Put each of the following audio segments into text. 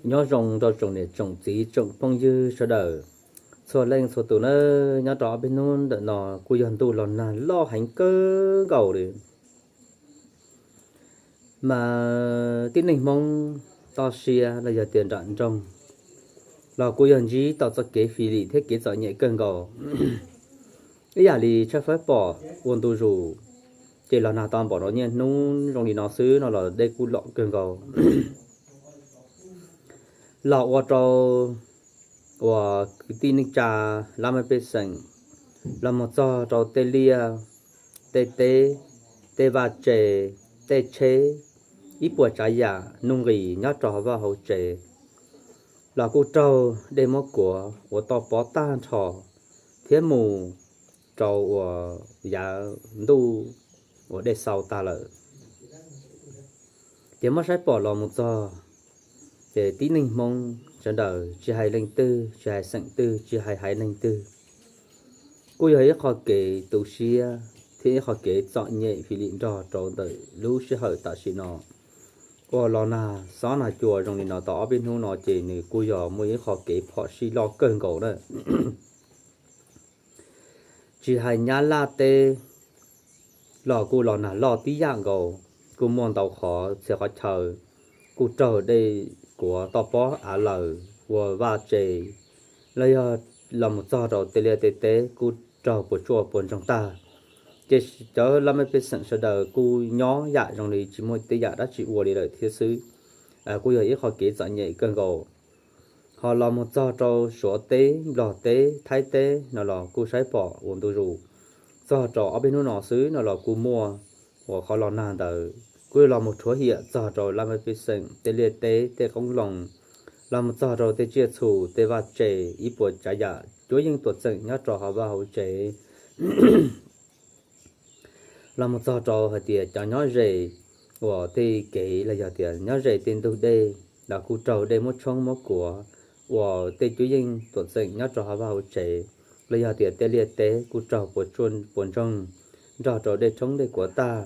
Nyob zoo rau tsoom niam tsoom txiv tsoom phooj ywg sawv daws txhua leej txhua tus nawb. Nyob rau ob peb hnub ntawm no kuj yog ntuj los nag loj heev kawg nkaus li. Mas tib neeg Hmoob toj siab los yog tias nram nroog los kuj yog ntsib tau txoj kev fim lim thiab kev txom nyem kawg nkaus. Ib yam li tshawb fawb pom ua ntu zus, ces los nag tau npaum no niaj hnub zoo li no xwb no los dej kuj loj kawg nkaus. Los ua rau uas kwv tij neej tsa laj mej pej xeem los mus txog rau tej liaj, tej teb, tej vaj tse, tej tsheb, ib puas tsav yam nuj nqis nyob rau hauv vaj hauv tsev los kuj raug dej muab kuav ua toj pob tag nrho, thiab mus rau uas yav ntuj uas dej xau tag lawm. Ces muab saib pom los mus txog, ces tib neeg Hmoob sawv daws tsis hais leej twg, tsis hais xeem twg, tsis hais haiv neeg twg, kuj yog ib qho kev tu siab thiab ib qho kev txom nyem fim lim nrog rau ntawm lub sij hawm tam sim no uas los nag xob nag cua zoo li no tau ob peb hnub no ces nws kuj yog muaj ib qho kev phom sij loj kawg nkaus na. Tsis hais Nyab Laj teb los kuj los nag loj tib yam nkaus, kuj muaj ntau qhov txhia qhov chaw kuj raug dej kuav toj pob av lawm ua vaj tse, los yog los mus txog rau tej liaj tej teb kuj raug puas tsuaj puas ntsoog tag. Ces cov laj mej pej xeem sawv daws kuj nyob yam zoo li tsis muaj tej yam dab tsi ua li lawm thiab xwb. Kuj yog ib qho kev txom nyem kawg nkaus. Ho los mus txog rau Suav teb, Nplog teb, Thaib teb no los kuj saib pom ua ntu zus. Txog rau ob peb hnub no xwb no los kuj muaj uas qhov los nag ntawd kuj los mus rhuav hiam txog rau laj mej pej xeem tej liaj teb, tej qoob loo, los mus txog rau tej tsiaj txhu, tej vaj tse, ib puas tsav yam cuab yeej tuam txeem nyob rau hauv vaj hauv tsev. Los mus txog rau hais tias cov nyob ze uas tej kev los yog tias nyob ze tej ntug dej los kuj raug dej muab tshoob muab kuav ua tej cuab yeej tuam txeem nyob rau hauv vaj hauv tsev, los yog tias tej liaj teb kuj raug puas tsuaj puas ntsoog nrog rau dej tshoob dej kuav tag.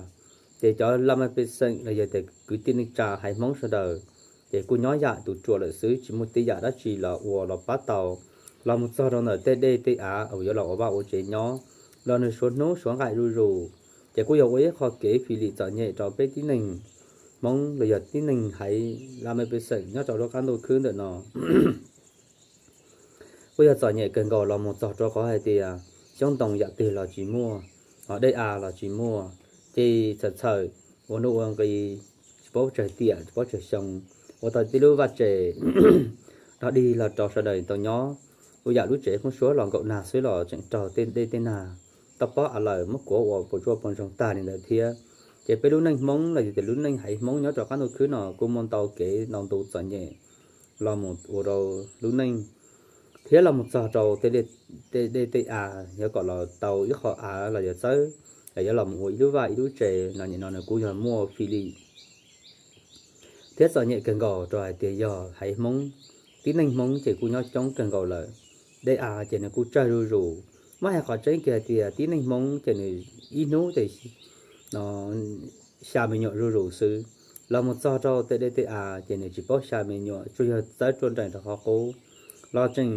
Ces cov laj mej pej xeem los yog tias kwv tij neej tsa haiv Hmoob sawv daws ces kuj nyob yam tus ruam lawm xwb, tsis muaj tej yam dab tsi los ua los pab tau. Los mus txog rau ntawm tej dej tej av uas yuav los ua vaj ua tsev nyob los nws suav hnub suav nqaim zuj zus, ces kuj yog ua ib qho kev fim lim txom nyem rau peb tib neeg Hmoob los yog tib neeg haiv laj mej pej xeem nyob rau lub qab ntuj khwb ntawm no. Kuj yog txom nyem kawg nkaus los mus txog rau qhov hais tias xyoob ntoo yam twg los tsis muaj, ho dej av los tsis muaj, ces txhawm txhawm ua nuj ua nqi, tsis paub tsawg tiam tsis paub tsawg xyoo, ua tau tej lub vaj tse rog dig los rau sawv daws tau nyob. Ua yam lub tsev pheeb suab los nkaum nag xwb los tseem raug tej dej tej nag toj pob av lawm muab kuav ua puas tsuaj puas ntsoog tag li ntawd thiab. Ces peb lub neej Hmoob los yog tias lub neej haiv Hmoob nyob rau qab ntuj khwb no kuj muaj ntau kev ntau ntu txom nyem los mus ua rau lub neej, thiab los mus txog rau tej dej tej av yuav kom los tau ib qho av los yog txawb, yuav los mus ua ib lub vaj ib lub tsev no nim no nws kuj yog muaj fim lim thiab txom nyem kawg nkaus rau hais tias yog haiv Hmoob, tib neeg Hmoob ces kuj nyob coob kawg nkaus lawm. Dej av ces nws kuj tsawg zuj zus, muab hais qhov tseeb kiag hais tias tib neeg Hmoob ces nws ib hnub ces xya me nyuam zuj zus xwb. Los mus txog rau tej dej tej av ces nws tsis paub xya me nyuam, tsuas yog txawb ruaj nrees rau qhov qub los tseem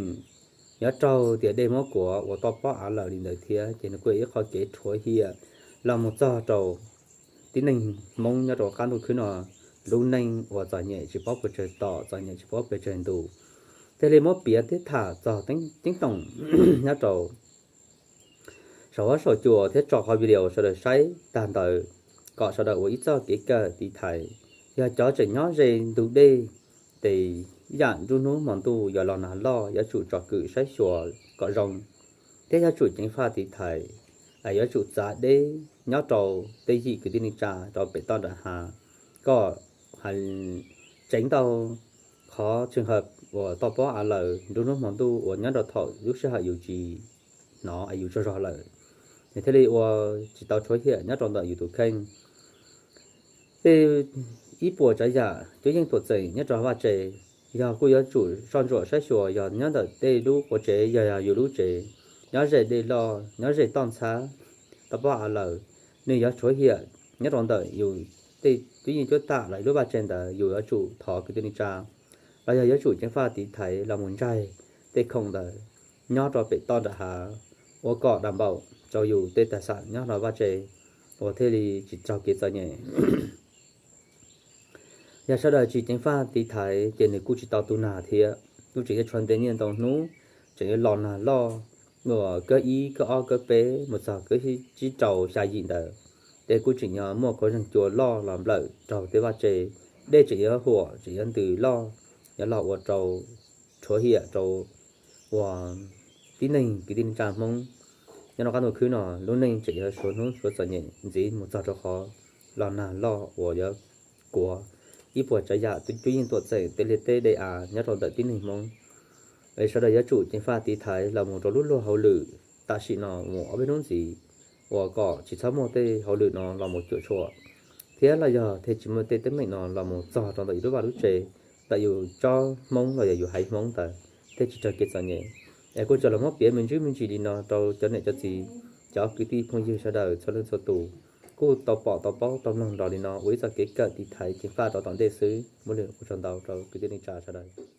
yuav raug tias dej muab kuav ua toj pob av lawm li ntawd thiab, ces nws kuj yog ib qho kev rhuav hiam los mus txog rau tib neeg Hmoob nyob rau qab ntuj khwb no lub neej uas txom nyem tsis paub pes tsawg tom, txom nyem tsis paub pes tsawg ntu. Thiaj li muab piav thiab tham txog teeb toom nyob rau saum huab saum cua thiab tso qhov video sawv daws saib tag ntawd kom sawv daws ua ib txoj kev kawm tiv thaiv. Yog cov tseem nyob ze ntug dej, ces yam nruab hnub hmo ntuj yog los nag loj yuav tsum tsom kwm saib xyuas kom zoo, thiab yuav tsum ceev faj tiv thaiv, yuav tsum txav deb nyob rau tej yim kwv tij neej tsa rau pem toj nram hav, kom tseev tau qhov tseeg hawm uas toj pob av lawm nruab hnub hmo ntuj uas nyob rau thaum lub sij hawm yus tsis hnov yus tsaug zog lawm, nws thiaj li ua tsis tau rhuav hiam nyob rau ntawm yus tus kheej. Tej ib puas tsav yam cuab yeej tuam txeem nyob rau vaj tse, yog kuj yuav tsum soj ntsuam saib xyuas yog nyob ntawm tej lub quav tsev yog yus lub tsev, nyob ze dej loj nyob ze toj ntxhab, toj pob av lawm, nws yuav rhuav hiam nyob rau ntawm yus tej cuab yeej cuab tam los lub vaj tse ntawd yus yuav tsum thov kwv tij neej tsa los yog yuav tsum ceev faj tiv thaiv los mus ntsaig tej khoom ntawd nyob rau pem toj nram hav, ua kom dam npaum rau yus tej tas xam nyob rau vaj tse uas thiaj li tsis raug kev txom nyem. Yog sawv daws tsis ceev faj tiv thaiv ces nws kuj tsis tau tu nag thiab, kuj tseem yuav tshuav ntev niaj ntau hnub, tseem yuav los nag loj uas kab ib kab ob kab peb mus txog kab tsib rau xya yim ntawd, ces kuj tseem yuav muaj kov zeeg cua loj los nplawm raug tej vaj tse, dej tseem yuav huam tseem yuav ntws loj, yuav los ua rau rhuav hiam rau uas tib neeg kwv tij neej tsa Hmoob nyob rau qab ntuj khwb no lub neej tseem yuav suav hnub suav txom nyem ntxiv mus txog rau qhov los nag loj uas yuav kuav ib puas tsav yam cuab yeej tuam txeem tej liaj teb dej av nyob rau ntawm tib neeg Hmoob. Es sawv daws yuav tsum ceev faj tiv thaiv los mus rau lub luag hauj lwm tam sim no mus ob peb hnub ntxiv, uas kom tsis txhob muaj tej hauj lwm no los mus cuam tshuam, thiab los yog thiaj tsis muaj tej teeb meem no los mus txog rau ntawm yus lub vaj lub tse, ntawm yus tsob Hmoob los yog yus haiv Hmoob ntawd thiaj tsis raug kev txom nyem. Es kuj tsuas los muab piav me ntsis me ntsis li no rau cov niam cov txiv, cov kwv tij phooj ywg sawv daws txhua leej txhua tus kuj tau pom tau paub tau mloog nrog li no ua ib txoj kev kawm tiv thaiv ceev faj rau tom ntej xwb. Muaj lwm ua tsaug ntau rau kwv tij neej tsa sawv daws.